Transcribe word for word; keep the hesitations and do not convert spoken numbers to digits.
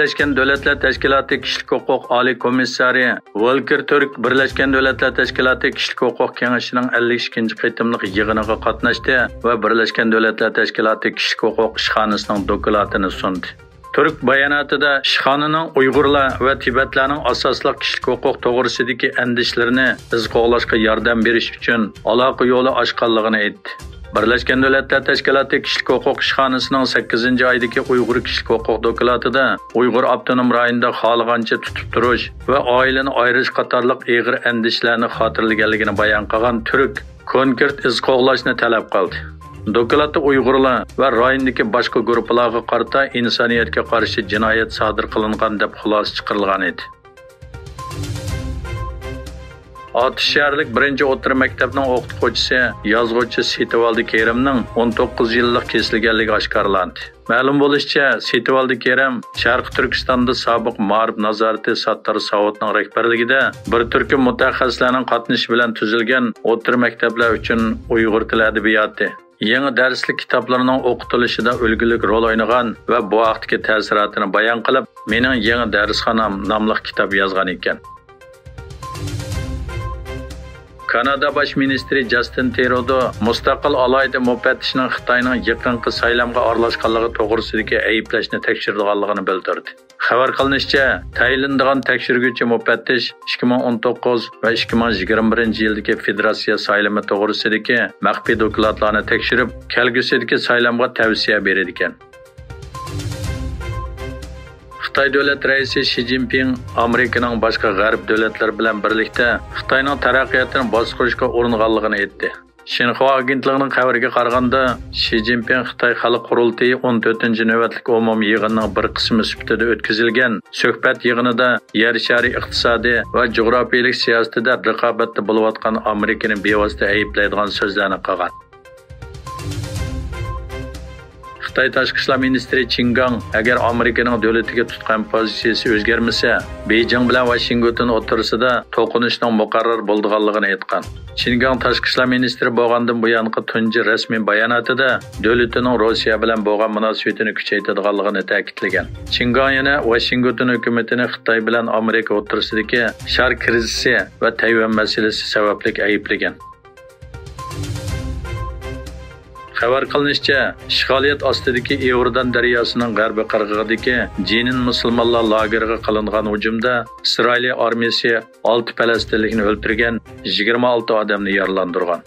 بىرلەشكەن دۆلەتلەر تەشكىلاتى كىشىلىك ھوقۇق ئالىي كومىسسارى ۋولكېر تۈرك بىرلەشكەن دۆلەتلەر تەشكىلاتى كىشىلىك ھوقۇق كېڭىشىنىڭ ئەللىك ئىككىنچى قېتىملىق يىغىنىغا قاتناشتى ۋە بىرلەشكەن دۆلەتلەر تەشكىلاتى كىشىلىك ھوقۇق ئىشخانىسىنىڭ دوكلاتىنى سۇندى. تۈرك باياناتىدا ئىشخانىنىڭ ئۇيغۇرلار ۋە تىبەتلەرنىڭ ئاساسلىق كىشىلىك ھوقۇق توغرىسىدىكى ئەندىشىلىرىنى ئىز قوغلاشقا ياردەم بېرىش ئۈچۈن ئالاقە يولى ئاچقانلىقىنى ئېيتتى. بىرلەشكەن دۆلەتلەر تەشكىلاتى كىشىلىك ھوقۇق ئىشخانىسىنىڭ سەككىزىنچى ئايدىكى ئۇيغۇر كىشىلىك ھوقۇق دوكلاتىدا ئۇيغۇر ئاپتونوم رايونىدا خالىغانچە تۇتۇپ تۇرۇش ۋە ئائىلىنى ئايرىش قاتارلىق ئېغىر ئەندىشىلەرنى خاتىرىلىگەنلىكىنى بايان قىلغان تۈرك كونكرېت ئىز قوغلاشنى تەلەپ قىلدى. دوكلاتتا ئۇيغۇرلار ۋە رايوندىكى باشقا گۇرۇپپىلارغا قارىتا ئىنسانىيەتكە قارشى جىنايەت سادىر قىلىنغان دەپ خۇلاسە چىقىرىلغان ئىدى. ئاتۇش شەھەرلىك بىرىنچى ئوتتۇرا مەكتەپنىڭ ئوقۇتقۇچىسى، يازغۇچى سېتىۋالدى كېرەمنىڭ ئون توققۇز يىللىق كېسىلگەنلىكى ئاشكارىلاندى. مەلۇم بولۇشىچە، سېتىۋالدى كېرەم شەرقىي تۈركىستاندا سابىق مائارىپ نازارىتى ساتتار ساۋۇتنىڭ رەھبەرلىكىدە بىر تۈركۈم مۇتەخەسسىسلەرنىڭ قاتنىشىشى بىلەن تۈزۈلگەن ئوتتۇرا مەكتەپلەر ئۈچۈن ئۇيغۇر تىلى ئەدەبىياتى، يېڭى دەرسلىك كىتابلىرىنىڭ ئوقۇتۇلۇشىدا ئۈلگىلىك رول ئوينىغان ۋە بۇ ھەقتىكى تەسىراتىنى بايان قىلىپ، مېنىڭ يېڭى دەرسخانام ناملىق كىتاب يازغان ئىكەن. كانادا باش مىنىستىرى جاستىن تېرۇدو مۇستەقىل ئالاھىدە مۇپەتتىشنىڭ خىتاينىڭ يېقىنقى سايلامغا ئارىلاشقانلىقى توغرىسىدىكى ئەيىبلەشنى تەكشۈرىدىغانلىقىنى بىلدۈردى. خەۋەر قىلىنىشىچە، تەيىنلىنىدىغان تەكشۈرگۈچى مۇپەتتىش ئىككى مىڭ ئون توققۇز ۋە ئىككى مىڭ يىگىرمە بىرىنچى يىلدىكى فېدېراتسىيە سايلىمى توغرىسىدىكى مەخپىي دوكلاتلارنى تەكشۈرۈپ، كەلگۈسىدىكى سايلامغا تەۋسىيە بېرىدىكەن. خىتاي دۆلەت رەئىسى شى جىنپىڭ ئامېرىكىنىڭ باشقا غەرب دۆلەتلىرى بىلەن بىرلىكتە خىتاينىڭ تەرەققىياتىنى باسقۇرۇشقا ئۇرۇنغانلىقىنى ئېيتتى. شىنخۇا ئاگېنتلىقىنىڭ خەۋىرىگە قارىغاندا، شى جىنپىڭ خىتاي خەلق قۇرۇلتىيى ئون تۆتىنچى نۆۋەتلىك ئومۇمىي يىغىنىنىڭ بىر قىسمى سۈپىتىدە ئۆتكۈزۈلگەن سۆھبەت يىغىنىدا يەر شارى ئىقتىسادىي ۋە جۇغراپىيىلىك سىياسىتىدە رىقابەتتە بولۇۋاتقان ئامېرىكىنى بىۋاسىتە ئەيىبلەيدىغان سۆزلەرنى قىلغان. خىتاي تاشقى ئىشلار مىنىستىرى چىن گاڭ، ئەگەر ئامېرىكىنىڭ دۆلىتىگە تۇتقان پوزىتسىيىسى ئۆزگەرمىسە، بېيجىڭ بىلەن ۋاشىنگتون ئوتتۇرىسىدا توقۇنۇشنىڭ مۇقەررەر بولىدىغانلىقىنى ئېيتقان. چىن گاڭ تاشقى ئىشلار مىنىستىرى بولغاندىن بۇيانقى تۇنجى رەسمىي باياناتىدا دۆلىتىنىڭ روسىيە بىلەن بولغان مۇناسىۋىتىنى كۈچەيتىدىغانلىقىنى تەكىتلىگەن. چىن گاڭ يەنە ۋاشىنگتون ھۆكۈمىتىنى خىتاي بىلەن ئامېرىكا ئوتتۇرىسىدىكى شار كىرىزىسى ۋە تەيۋەن مەسىلىسى سەۋەبلىك ئەيىبلىگەن. خەۋەر قىلىنىشىچە، ئىشغالىيەت ئاستىدىكى ئىئوردان دەرياسىنىڭ غەربىي قىرغىقىدىكى جېنىن مۇسۇلمانلار لاگېرىغا قىلىنغان ھۇجۇمدا ئىسرائىلىيە ئارمىيىسى ئالتە پەلەستىنلىكنى ئۆلتۈرگەن، يىگىرمە ئالتە ئادەمنى يارىلاندۇرغان.